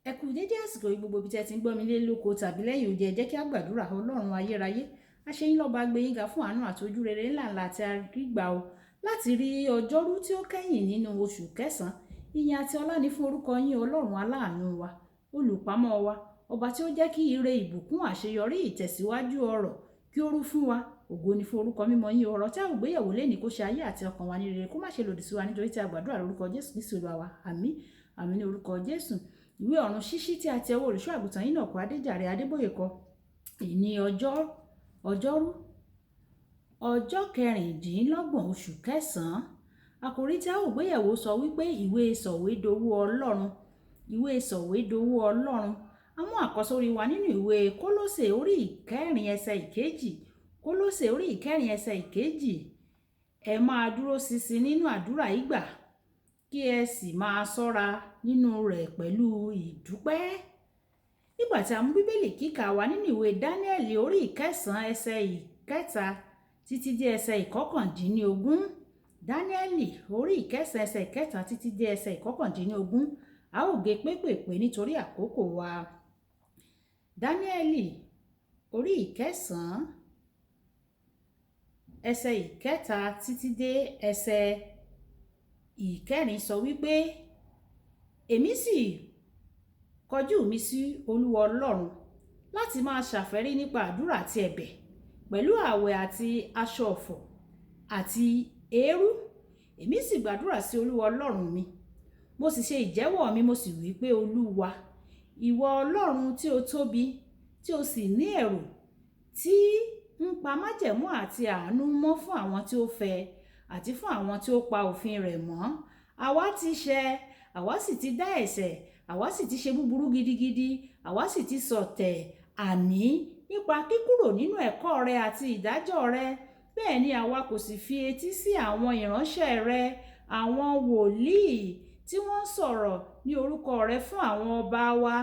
Ẹ kú dédé àsìkò yìí gbogbo ibi tí ẹ ti ń gbọ́ mi lé lóko tàbí lẹ́yìn odi. Ẹ jẹ́ kí a gbàdúrà. Ọlọ́run ayérayé, a ṣe yín lọ́ba, gbé yín ga fún àánú àti ojú rere ńlá ńlá tí a rí gbà o láti rí ọjọ́rú tí ó kẹ́yìn nínú oṣù kẹsàn-án. Ìyìn àti ọlá ní fún orúkọ yín, Ọlọ́run aláàánú wa, olùpamọ́ wa, ọba tí ó jẹ́ kí ire, ìbùkún, àṣeyọrí, ìtẹ̀síwájú ọrọ̀ kí ó rú fún wa. Ògo ni fún orúkọ mímọ́ yín. Ọ̀rọ̀ tí a ò gbéyẹ̀wò lénìí, kó ṣe ayé àti ọkàn wa ní rere, kó má ṣe lòdì sí wa, nítorí tí a gbàdúrà lórúkọ Jésù Kristi Olúwa wa. Àmín, àmín ní orúkọ Jésù. Ìwé Ọ̀run Ṣíṣí tí a ti ọwọ́ olùṣọ́ àgùntàn yín náà kọ Adéjàre Adébóyè kọ. Ní ọjọ́ ọjọ́rú, ọjọ́ 26 oṣù kẹsàn-án, àkòrí tí a ò gbéyẹ̀wò sọ wípé ìwé sọ̀wédowó Ọlọ́run, ìwé sọ̀wédowó Ọlọ́run. A mú àkọ́sórí wa nínú ìwé Kólósè orí 4 ẹsẹ̀ 2. Kólósè orí 4 ẹsẹ̀ 2: ẹ máa dúró ṣinṣin nínú àdúrà ìgbà, kí ẹ sì máa ṣọ́ra nínú rẹ̀ pẹ̀lú ìdúpẹ́. Nígbà tí a mú Bíbélì kíkà wá nínú ìwé Dáníẹ́lì orí 9 ẹsẹ̀ 3 títí dé ẹsẹ̀ 19. Dáníẹ́lì orí 9 ẹsẹ̀ 3 títí dé ẹsẹ̀ 19, a ó gé pépèpé nítorí àkókò wa. Dáníẹ́lì orí 9 ẹsẹ̀ 3 títí dé ẹsẹ̀ 4 sọ wípé, èmi sì kọjú mi sí Olúwa Ọlọ́run láti máa ṣàfẹ́rí nípa àdúrà àti ẹ̀bẹ̀ pẹ̀lú ààwẹ̀ àti aṣọ ọ̀fọ̀ àti eérú. Èmi sì gbàdúrà sí Olúwa Ọlọ́run mi, mo sì ṣe ìjẹ́wọ́ mi, mo sì wí pé, Olúwa, ìwọ Ọlọ́run tí ó tóbi, tí ó sì ní ẹ̀rù, tí ń pa májẹ̀mú àti àánú mọ́ fún àwọn tí ó fẹ́ àti fún àwọn tí ó pa òfin rẹ̀ mọ́. Àwa ti ṣẹ̀, àwa sì ti dá ẹ̀ṣẹ̀, àwa sì ti ṣe búburú gidigidi, àwa sì ti ṣọ̀tẹ̀, àní nípa kíkúrò nínú ẹ̀kọ́ rẹ àti ìdájọ́ rẹ. Bẹ́ẹ̀ ni àwa kò sì fi etí sí àwọn ìránṣẹ́ rẹ, àwọn wòlíì tí wọ́n sọ̀rọ̀ ní orúkọ rẹ fún àwọn ọba wa,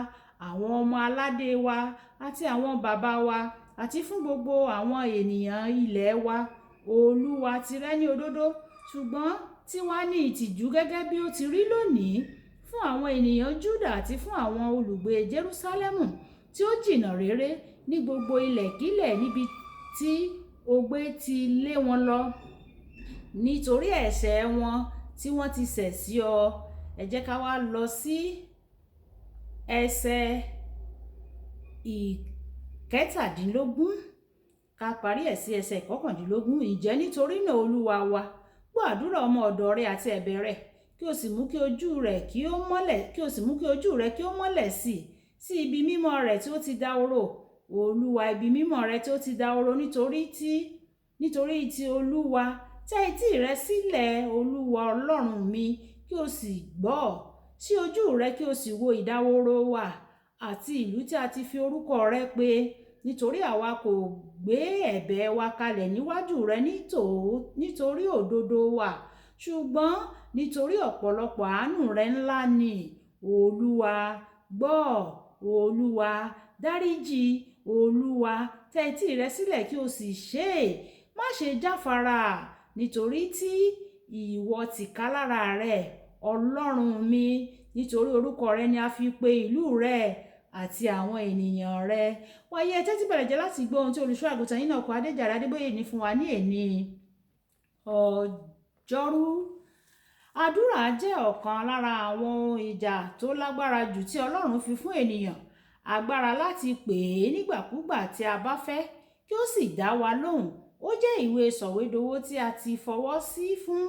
àwọn ọmọ aládé wa, àti àwọn bàbá wa, àti fún gbogbo àwọn ènìyàn ilẹ̀ wa. Olúwa, tìrẹ ní òdodo, ṣùgbọ́n tiwa ní ìtìjú, gẹ́gẹ́ bí ó ti rí lónìí, fún àwọn ènìyàn Júdà àti fún àwọn olùgbé Jerúsálẹ́mù tí ó jìnnà réré ní gbogbo ilẹ̀kílẹ̀ níbi tí ògbé ti lé wọn lọ, nítorí ẹ̀ṣẹ̀ wọn tí wọ́n ti ṣẹ̀ sí ọ. Ẹ jẹ́ ká wá lọ sí ẹsẹ̀ 17, ká parí ẹ̀ sí ẹsẹ̀ 19. Ǹjẹ́ nítorí náà, Olúwa wa, gbọ́ àdúrà ọmọ ọ̀dọ̀ rẹ àti ẹ̀bẹ̀ rẹ̀, kí o sì mú kí ojú rẹ̀ kí ó mọ́lẹ̀, kí o sì mú kí ojú rẹ̀ kí ó mọ́lẹ̀ sí ibi mímọ́ rẹ̀ tí ó ti dahoro. Olúwa, ibi mímọ́ rẹ̀ tí ó ti dahoro, nítorí ti Olúwa. Tẹ́ etí rẹ sílẹ̀, Olúwa Ọlọ́run mi, kí o sì gbọ́. Ṣí ojú rẹ kí o sì wo ìdahoro wa àti ìlú tí a ti fi orúkọ rẹ pè, nítorí àwa kò gbé ẹ̀bẹ̀ wa kalẹ̀ níwájú rẹ nítorí òdodo wa, ṣùgbọ́n nítorí ọ̀pọ̀lọpọ̀ àánú rẹ ńlá ni. Olúwa, gbọ́. Olúwa, dáríjì. Olúwa, tẹ́ etí rẹ sílẹ̀ kí o sì ṣe é. Má ṣe jáfara, nítorí tí ìwọ tìkálára rẹ, Ọlọ́run mi, nítorí orúkọ rẹ ni a fi pe ìlú rẹ àti àwọn ènìyàn rẹ. Wáyé, ẹ tẹ́tí bẹ̀rẹ̀ jẹ́ láti gbọ́ ohun tí olùṣọ́ àgùntàn yín náà kọ Adéjàre Adébóyè ní fún wa ní èní ọjọ́rú. Àdúrà jẹ́ ọ̀kan lára àwọn ohun ìjà tó lágbára jù tí Ọlọ́run fi fún ènìyàn. Agbára láti pè é nígbàkúgbà tí a bá fẹ́, kí ó sì dá wa lóhùn. Ó jẹ́ ìwé sọ̀wédowó tí a ti fọwọ́ sí fún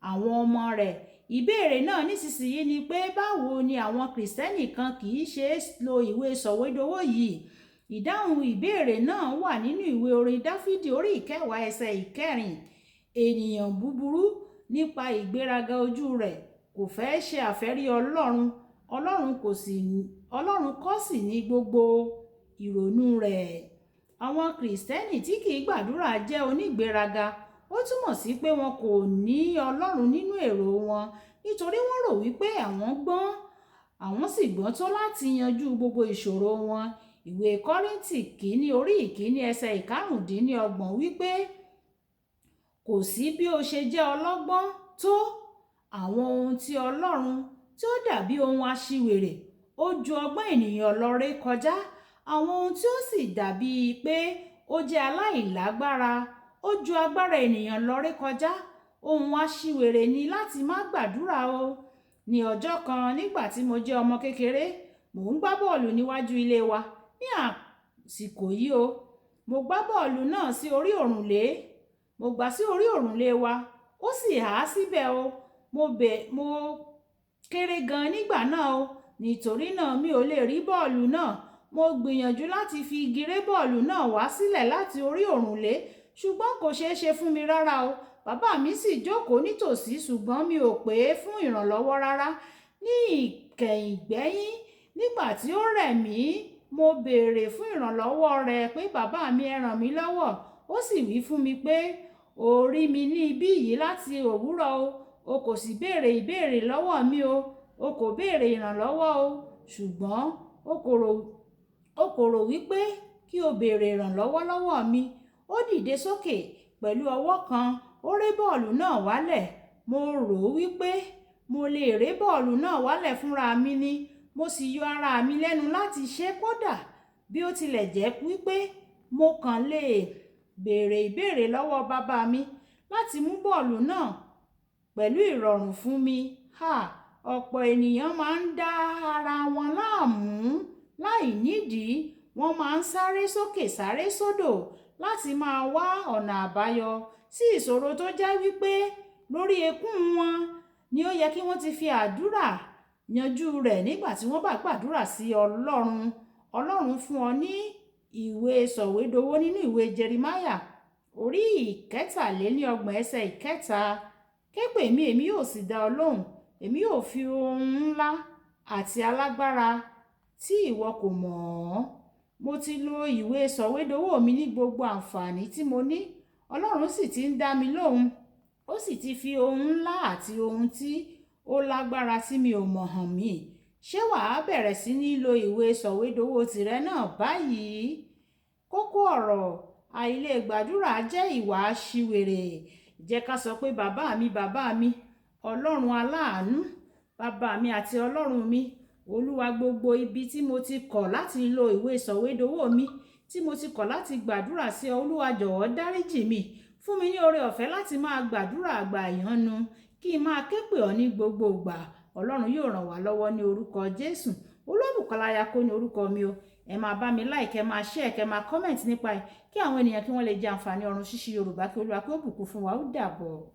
àwọn ọmọ rẹ̀. Ìbéèrè náà nísinsìnyí ni pé, báwo ni àwọn Kìrìsìtẹ́nì kan kì í ṣe lo ìwé sọ̀wédowó yìí? Ìdáhùn ìbéèrè náà wà nínú ìwé orin Dáfídì orí 10 ẹsẹ̀ 4: ènìyàn búburú nípa ìgbéraga ojú rẹ̀ kò fẹ́ ṣe àfẹ́rí Ọlọ́run, Ọlọ́run kò sì ní gbogbo ìrònú rẹ̀. Àwọn Kìrìsìtẹ́nì tí kì í gbàdúrà jẹ́ onígbéraga. Ó túmọ̀ sí pé wọn kò ní Ọlọ́run nínú èrò wọn, nítorí wọ́n rò wípé àwọn gbọ́n, àwọn sì gbọ́n tó láti yanjú gbogbo ìṣòro wọn. Ìwé Kọ́ríńtì kìíní orí 1 ẹsẹ̀ 25 wípé, kò sí bí ó ṣe jẹ́ ọlọ́gbọ́n tó, àwọn ohun tí Ọlọ́run tí ó dàbí ohun aṣiwèrè. Ó ju ọgbọ́n ènìyàn lọ ré kọjá. Àwọn ohun tí ó sì dàbí pé ó jẹ́ aláìlágbára, ó ju agbára ènìyàn lọ ré kọjá. Ohun aṣiwèrè ni láti má gbàdúrà o. Ní ọjọ́ kan nígbà tí mo jẹ́ ọmọ kékeré, mò ń gbá bọ́ọ̀lù níwájú ilé wa. Ní àsìkò yìí o, mo gbá bọ́ọ̀lù náà sí orí òrùlé. Mo gbá sí orí òrùlé wa, ó sì há síbẹ̀ o. Mo kéré gan nígbà náà o. Nítorí náà mi ò lè rí bọ́ọ̀lù náà. Mo gbìyànjú láti fi igi ré bọ́ọ̀lù náà wá sílẹ̀ láti orí òrùlé, ṣùgbọ́n kò ṣe é ṣe fún mi rárá o. Bàbá mi sì jókòó nítòsí, ṣùgbọ́n mi ò pè é fún ìrànlọ́wọ́ rárá. Ní ìkẹyìngbẹ́yín, nígbà tí ó rẹ̀ mí, mo béèrè fún ìrànlọ́wọ́ rẹ̀ pé, "Bàbá mi, ẹ ràn mí lọ́wọ́." Ó sì wí fún mi pé, "O rí mi ní ibí yìí láti òwúrọ̀ o. O kò sì béèrè ìbéèrè lọ́wọ́ mi o. O kò béèrè ìrànlọ́wọ́ o. Ṣùgbọ́n o kò rò wípé kí o béèrè ìrànlọ́wọ́ lọ́wọ́ mi." Ó dìde sókè pẹ̀lú ọwọ́ kan, ó ré bọ́ọ̀lù náà wálẹ̀. Mo rò wípé mo lè ré bọ́ọ̀lù náà wálẹ̀ fúnra mi ni. Mo sì yọ ara mi lẹ́nu láti ṣe kódà bí ó tilẹ̀ jẹ́ wípé mo kàn lè béèrè ìbéèrè lọ́wọ́ bàbá mi láti mú bọ́ọ̀lù náà pẹ̀lú ìrọ̀rùn fún mi. Ha! Ọ̀pọ̀ ènìyàn máa ń dá ara wọn láàmú láìnídìí. Wọ́n máa ń sáré sókè sáré sódò láti máa wá ọ̀nà àbáyọ sí ìṣòro tó jẹ́ wípé lórí ekún wọn ni ó yẹ kí wọ́n ti fi àdúrà yanjú rẹ̀ nígbà tí wọ́n bá gbàdúrà sí Ọlọ́run. Ọlọ́run fún ọ ní ìwé sọ̀wédowó nínú ìwé Jeremáyà orí 33 ẹsẹ̀ 3. "Ké pè mí, èmi yóò sì dá ọ lóhùn. Èmi yóò fi ohun ńlá àti alágbára tí ìwọ kò mọ̀ ọ́n." Mo ti lo ìwé sọ̀wédowó mi ní gbogbo àǹfààní tí mo ní. Ọlọ́run sì ti ń dá mi lóhùn. Ó sì ti fi ohun ńlá àti ohun tí ó lágbára tí mi ò mọ̀ hàn mí. Ṣé wà á bẹ̀rẹ̀ sí ní lo ìwé sọ̀wédowó tìrẹ náà báyìí? Kókó ọ̀rọ̀: àìlè gbàdúrà jẹ́ ìwà aṣiwèrè. Jẹ́ ká sọ pé, "Bàbá mi, bàbá mi, Ọlọ́run aláàánú, bàbá mi àti Ọlọ́run mi, Olúwa, gbogbo ibi tí mo ti kọ̀ láti lo ìwé sọ̀wédowó mi, tí mo ti kọ̀ láti gbàdúrà sí ọ, Olúwa jọ̀wọ́ dáríjì mi. Fún mi ní oore ọ̀fẹ́ láti máa gbàdúrà àgbà ìyanu, kí n máa ké pè ọ́ ní gbogbo ìgbà." Ọlọ́run yóò ràn wá lọ́wọ́ ní orúkọ Jésù. Olúbùkọ́lá Ayako ní orúkọ mi o. Ẹ máa bá mi like, ẹ máa share, kẹ máa comment nípa ẹ̀ kí àwọn ènìyàn kí wọ́n lè jẹ àǹfààní ọ̀run ṣíṣí Yorùbá. Kí Olúwa kí ó bùkún fún wa. Ó dàbọ̀.